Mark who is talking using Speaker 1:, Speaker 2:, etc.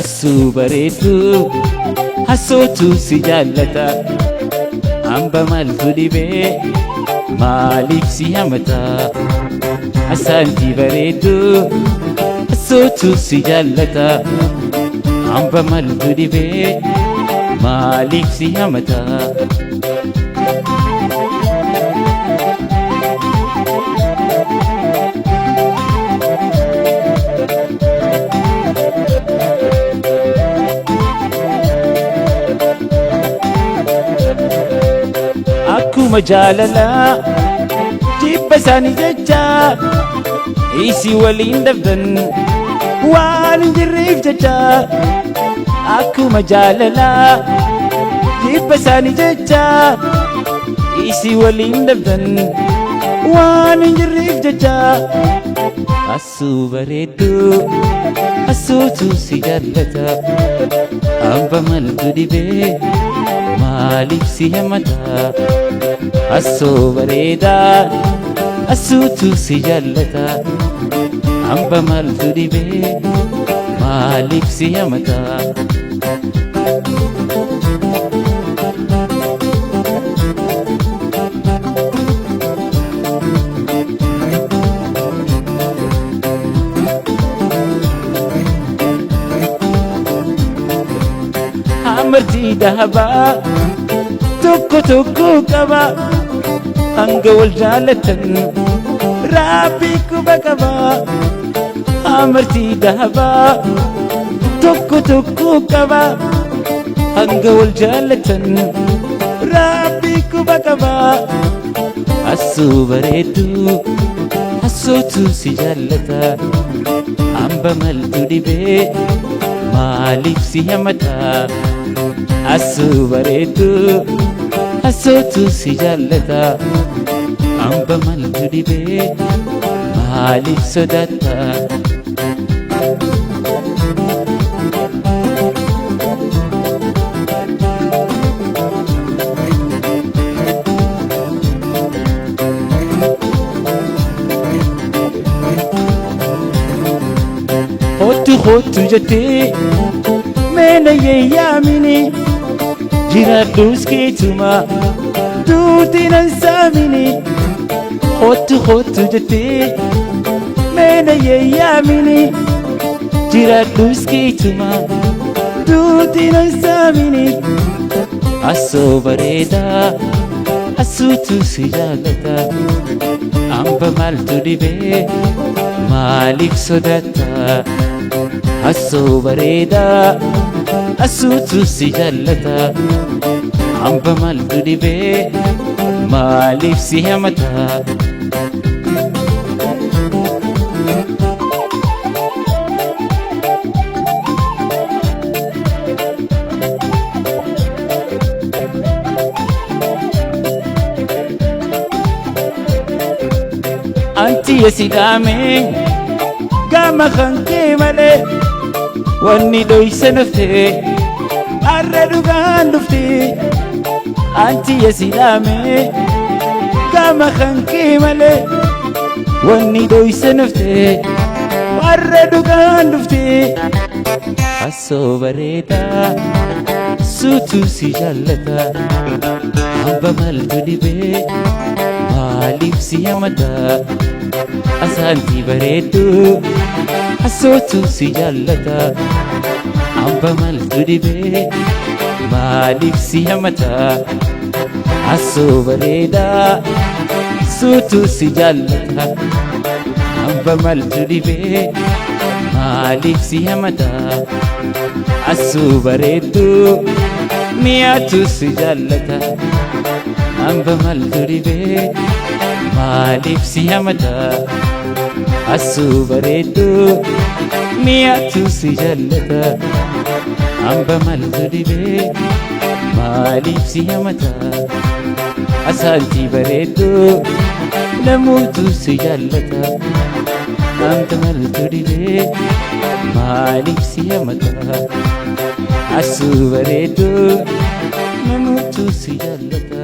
Speaker 1: Assuu bareedduu hassootu si jaallata. Hamba maaltu dhibee maaliif si hamata? Asaantii bareedduu hassootu si jaallata. Hamba maaltu dhibee maaliif si hamata? Akkuma jaalalaa jibba isaanii jecha isii waliin dhabdan waan hin jirreef jecha. Akkuma jaalalaa jibba isaanii jecha isii waliin dhabdan waan hin jirreef jecha. Assuu bareedduu assuutu si jaallata. Hamba maaltu dhibee maaliif si hamata? Assoo bareedaa assuutu si jaallata. Hamba maaltu dhibee maaliif si hamata? Amartii dahabaa tokko tokko qaba hanga wal jaalatan Rabbi quba qaba. Amartii dahabaa tokko tokko qaba hanga wal jaalatan Rabbi quba qaba. Assuu bareedduu hassootu si jaallata. Hamba maaltu dhibee maaliif si hamata? Assuu bareedduu hassootu si jaallata. Hamba maaltu dhibee maaliif sodaata? Hootu hootu jettee meena yeeyyaamini jiraadhus keetuma duuti nan saamini. Hootu hootu jettee meena yeeyyaamini jiraadhus keetuma duuti nan saamini. Assoo bareedaa assuutu si jaallata. Hamba maaltu dhibee maaliif sodaata? Assoo bareedaa assuutu si jaallata. Hamba maaltu dhibee maaliif si hamata? Anti yesidaame gama kankee malee wanni dhoysa nafte har'a dhugaan dhufte. Anti yesidaame gama kankee malee wanni dhoysa nafte har'a dhugaan dhufte. Assoo bareedaa suutu si jaallata. Hamba maaltu dhibee maaliif si hamata? Asaantii bareedduu hassootu si jaallata. Hamba maaltu dhibee maaliif si hamata? Assoo bareedaa suutu si jaallata. Hamba maaltu dhibee maaliif si hamata? Assuu bareedduu mi'aatu si jaallata. Hamba maaltu dhibee maaliif si hamata? Assuu bareedduu mi'aatu si jaallata. Hamba maaltu dhibee maaliif si hamata? Asaantii bareedduu namoota si jaallata. Hamba maaltu dhibee maaliif si hamata? Assuu bareedduu namoota si jaallata.